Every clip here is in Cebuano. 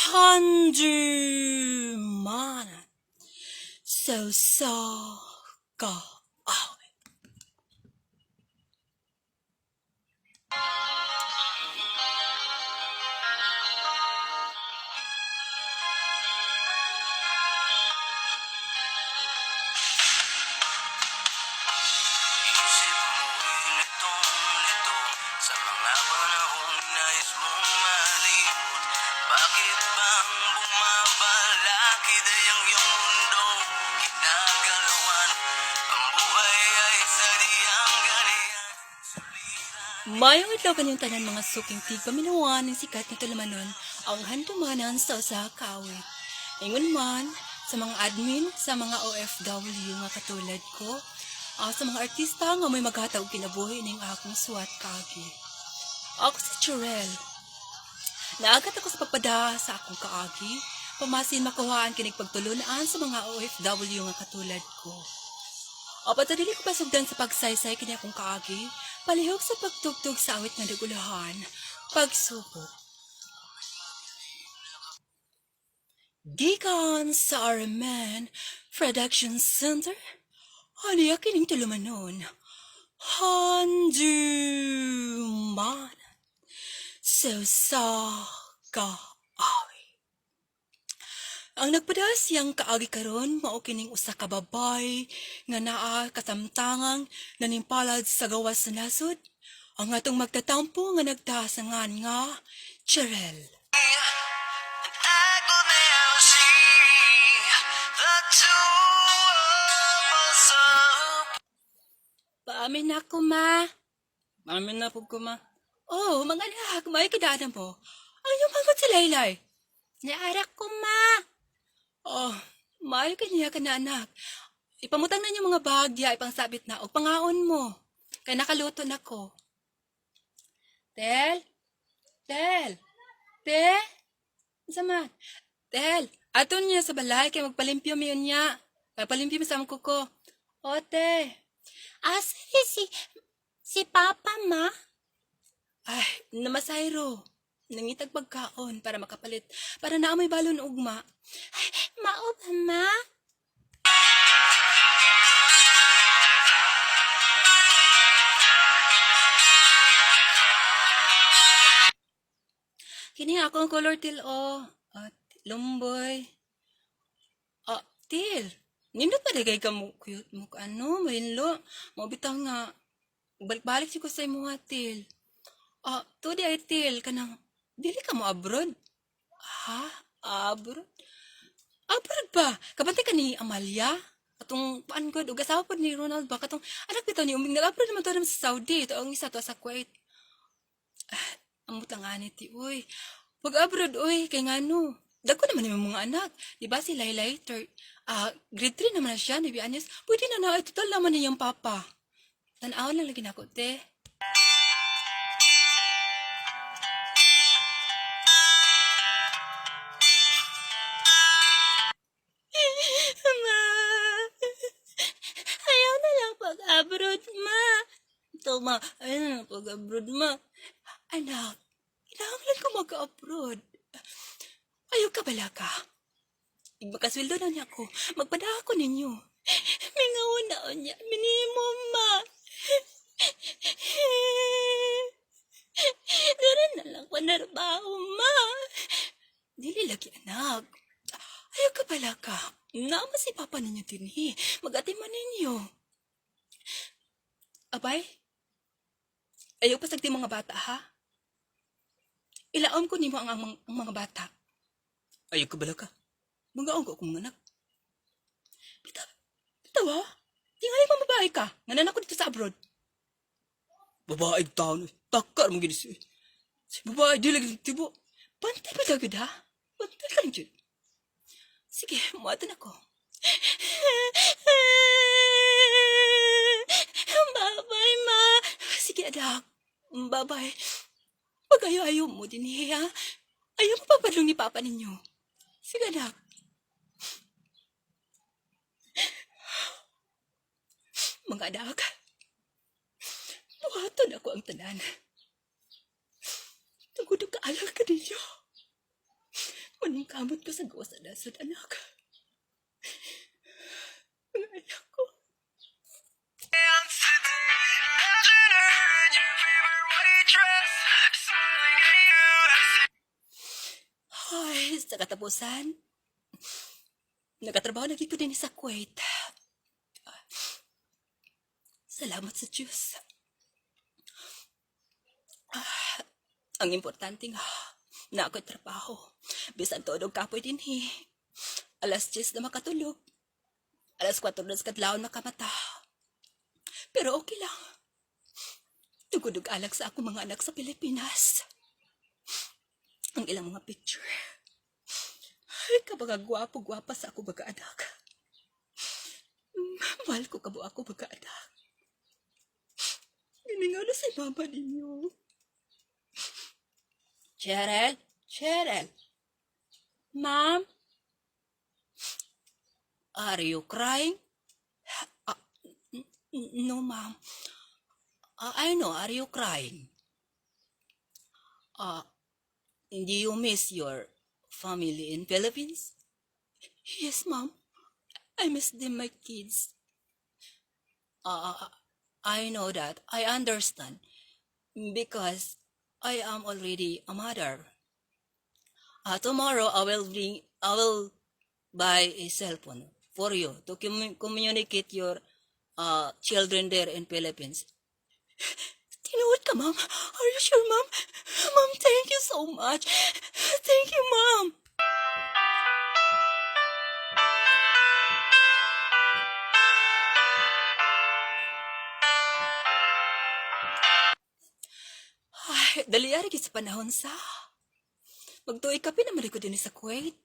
Handumanan sa usa ka awit. Isip mo'y litong-lito sa mga panahong nais mong malimot. Bakit bang bumabalakid ay ang iyong mundo ginagalawan? Ang buhay ay sadyang ganiyan. Mayong adlaw kanyang tanan, mga suking tigpaminawan ng sikat nga tulumanon, ang Handumanan sa usa ka awit. Ingon man sa mga admin, sa mga OFW nga katulad ko, sa mga artista nga may maghatag og kinabuhi ning akong suwat kaagi. Ako si Churel. Naagat ako sa pagpada sa akong kaagi, pamasin makuhaan kinig pagtulunan sa mga OFW nga katulad ko. Apan sa dili ko pasugdan sa pagsaysay kini akong kaagi, palihog sa pagtugtog sa awit nga nagulahan, Pagsubok. Gikan sa RMN Production Center, aniya kining tulumanon, Handumanan sa usa ka awit. Ang nagpada siyang kaagi karon mao kining usa ka babay nga naa katamtangang nanimpalad sa gawas sa nasod, ang atong magtatampo nga nagtasangan nga Cherel. And I could never see the two of us apart. Paamin na ako, ma. Amin na po ko, ma. Oh, mga anak, may kadaanan po. Ang iyong pagod sa laylay. Naarak ko, ma. Oh, maayo ka niya ka na, anak. Ipamutang na niyo mga bag diya, ipangsabit na, o pangaon mo. Kay nakaluto na ko. Tel? Tel? Te? Unsa man? Tel, ato niya sa balay kay magpalimpyo mi unya. Magpalimpyo mi sa among kuko. O, te. Asa ni si Papa, ma? Ay, namasayro. Nangitag pagkaon para makapalit. Para na may balon ugma. Ay, mao ba, ma? Kini nga akong color til o. At lumboy. Ah, til. Nindot pa kay ka mo cute mo ka ano, mahinlo. Mo bitaw nga balik-balik si ko sa imo til. Ah, to di ay til kanang dili ka mo abroad. Ha? Abroad? Abroad ba? Kabantay ka ni Amalia? Atong paan god ug asawa pod ni Ronald ba katong anak bitaw ni Uming nag-abroad naman to sa Saudi to ang isa to sa Kuwait. Ah, amot lang ani ti uy. Pag abroad uy kay ngano. Dagko naman ni mga anak. Di ba si Laylay third, grade 3 naman na siya ni Bianyas. Pwede na na ay total naman niyang papa. Tan-aw lang lagi nako te. Ma, ayaw na lang pag-abroad, ma. Ito, ma, ayaw na lang pag-abroad, ma. Anak, kailangan ko mag-abroad. Ayaw ka bala ka. Magkasweldo na niya ako. Magpada ako ninyo. Mingaw na niya. Minimum, ma. Dara na lang ko narbaho, ma. Dili lagi, anak. Ayaw ka pala ka. Naama si papa ninyo dinhi. Mag-atiman ninyo. Abay, ayaw pasagdi mga bata, ha? Ilaom ko nimo ang mga bata. Ayaw ka bala ka. Magaon ko akong mga anak. Bitaw, bitaw ha? Tingali mo babae ka. Nganan ako dito sa abroad. Babae taon. Takar mo gini si. Si babae di lagi tibo. Bantay pa gud ha? Bantay ka rin dyan. Sige, muatan ako. Bye-bye, ma. Sige, anak. Bye-bye. Pag ayaw-ayaw mo din, ha? Ayaw mo papadlong ni Papa ninyo. Sige, anak. Mga anak, buhaton ako ang tanan. Tungod ang kaalam ka ninyo. Maningkamot ko sa gawas sa nasod, anak. Mga anak ko. Today. Imagine her in your favorite white dress, smiling at you as Ay, sa katapusan, nakatrabaho lagi ko din sa Kuwait. Salamat sa Diyos. Ah, ang importante nga, na ako'y trabaho. Bisan todo kapoy din eh. Alas 10 na makatulog. Alas 4 na sa kadlawon makamata. Pero okay lang. Tugod og alag sa akong mga anak sa Pilipinas. Ang ilang mga picture. Ay, kabaga gwapo-gwapa sa ako baga anak. Mahal ko kabo ako baga anak. Gimingaw na si mama ninyo. Cheryl? Cheryl? Ma'am? Are you crying? Ah, no, ma'am. Ah, I know, are you crying? Ah, do you miss your family in Philippines? Yes, ma'am. I miss them, my kids. I know that. I understand. Because I am already a mother. Tomorrow I will buy a cell phone for you to communicate your children there in Philippines. Tinuod ka, ma'am? Are you sure, ma'am? Ma'am, thank you so much. Thank you, ma'am. Ay, dali ari sa panahon sa. Magtuoy ka naman ko din sa Kuwait.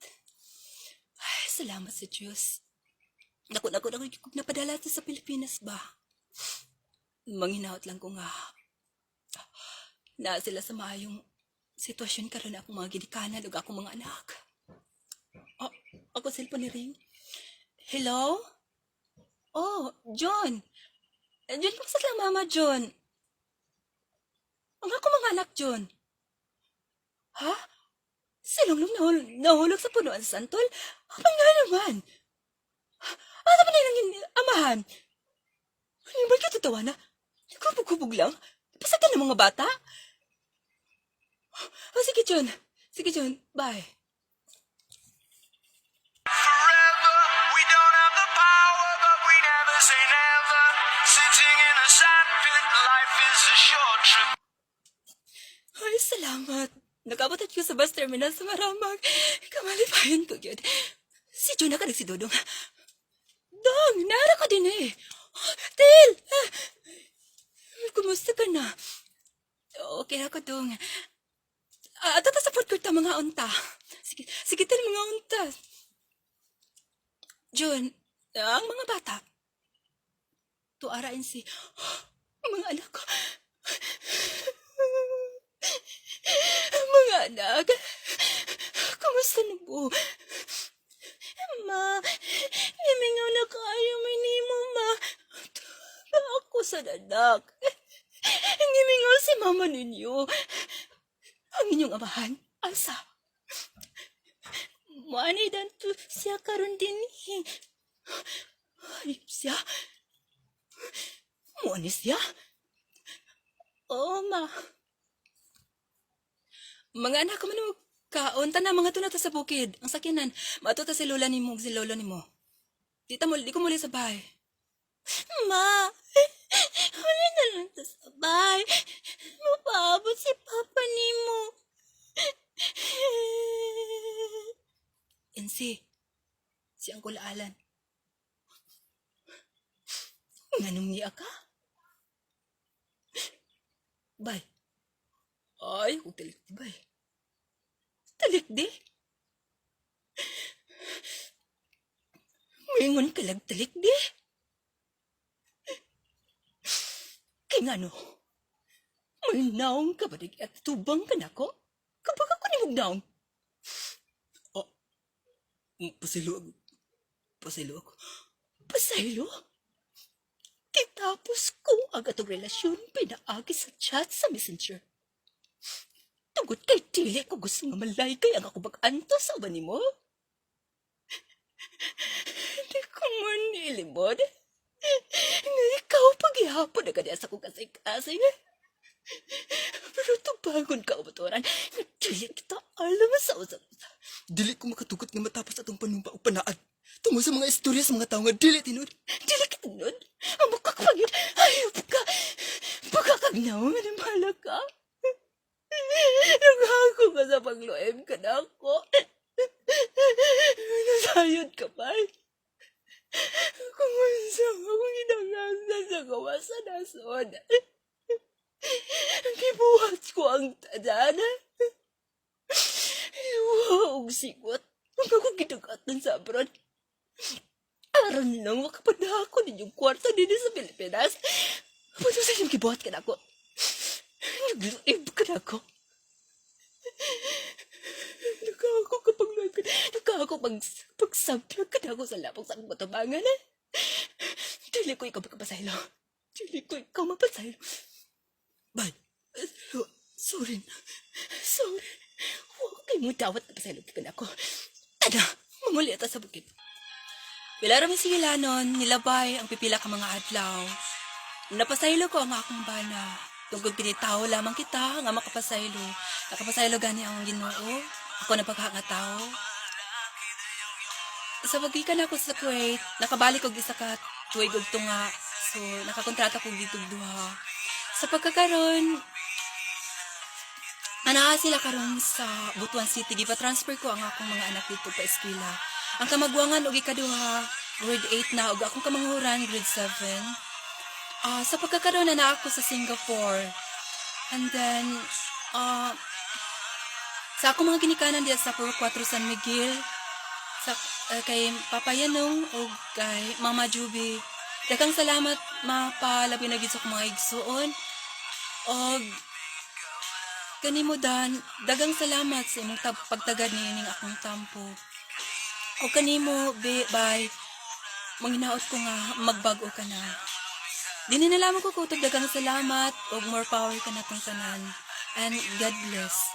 Ay, salamat sa Diyos. Naku, naku, naku, napadala to sa Pilipinas ba? Manghinahot lang ko nga. Na sila sa maayong sitwasyon karon akong mga ginikanan ug akong mga anak. Oh, ako cellphone ni ring. Hello? Oh, John. Eh, John, kumusta lang mama, John? Ang ako mga anak, John. Ha? Silong nahulog sa punuan sa santol? Apang nga naman? Ano ba nilang amahan? Ano ba katatawa na? Nagkubog-kubog lang? Pasakan ng mga bata? Oh, sige, John. Sige, John. Bye. Forever. We don't have the power, but we never say never. Sitting in a sandpit, life is a short trip. Ay, salamat. Nakabot ko sa bus terminal sa Maramag. Kamalipayan ko yun. Si Jonah ka si Dodong. Dong, nara ko din eh. Til! Ah, kumusta ka na? Okay ako, Dong. Ah, tata sa food court ta mga unta. Sige, sige til mga unta. John, ang mga bata. Tuarain si mga anak ko. Mga anak, kumusta na po? Ma, himingaw na kaayo may nimo, ma. Ako sa anak. Gimingaw si mama ninyo. Ang inyong amahan, asa? Maani to siya karon din eh. Ay, siya. Muani siya? Oo, ma. Mga anak ko man kaon ta na mga tuna ta sa bukid. Ang sakyanan, maato ta si lola nimo ug si lolo nimo. Di ta mo di ko muli sa bahay. Ma, huli na lang ta sa bahay. Mapaabot si papa nimo. Ensi, si Uncle Alan. Nganong niya ka? Bay. Ay, kung talik di bay. Talik di? Mingon ka lang talik di? Kay ngano? May naong ka ba di at tubang ka nako? Kapag ako ni mong naong. Oh, pasaylo ako. Pasaylo ako. Pasaylo? Kitapos ko ang atong relasyon pinaagi sa chat sa Messenger. Tungod kay dili ko gusto nga malaygay ang ako pag-antos sa uban nimo. Di ko man ilimod nga ikaw paghihapon na kaniya sa kong kasing-kasing. Pero tubangon ka ubaturan nga dili kita alam sa usap-usap. Dili ko makatugot nga matapos atong panumpa o panaad. Tungod sa mga istorya sa mga tao nga dili tinuod. Dili kita nun. Ang mukha ko pag yun. Hayop ka. Pagkakagnaw nga ni Mala ka. Naghago ka sa pagluem ka na ako. Nasayod ka pa. Kung unsa akong ginangasa sa gawa sa nasod. Gibuhat ko ang tanan. Iwa og sigot. Ang ako gidagatan sa abroad. Aron lang makapadako ninyong kwarta din sa Pilipinas. Paano sa inyong gibuhat ka na ako? Nagluib ka na ako. Nagkako kapag nagkako pag pagsabya ka na ako sa lapok sa akong katubangan. Eh. Dili ko ikaw makapasaylo. Dili ko ikaw mapasaylo. Bye. Sorry na. Sorry. Huwag kayo mo dawat na pasaylo ka na ako. Tada, mangulita sa bukid. Wala rami sigilanon, nilabay ang pipila ka mga adlaw. Napasaylo ko ang akong bana. Tungkol pinitawo lamang kita nga makapasaylo. Nakapasaylo gani ang Ginoo. Ako na pagha nga tao. Sa pagikan ako sa Kuwait, nakabalik og isa ka tuig og tunga. So, nakakontrata ko dito og duha. Sa pagkakaron, anaa sila karon sa Butuan City. Gipa-transfer ko ang akong mga anak dito pa eskwela. Ang kamagwangan og ikaduha, grade 8 na, ug akong kamanghuran grade 7. Sa pagkakaroon na na ako sa Singapore. And then, sa akong mga ginikanan diya sa Puro 4 San Miguel, sa, kay Papa Yanong o kay Mama Juby. Daghang salamat mapalabi na gid sa akong mga igsuon. Og kanimo Dan, daghang salamat sa imong pagtagad niining akong tampo. O kanimo, be, bye. Manghinaot ko nga magbag-o ka na. Dini na lamang ko kutob, daghang salamat ug more power ka natong tanan. And God bless.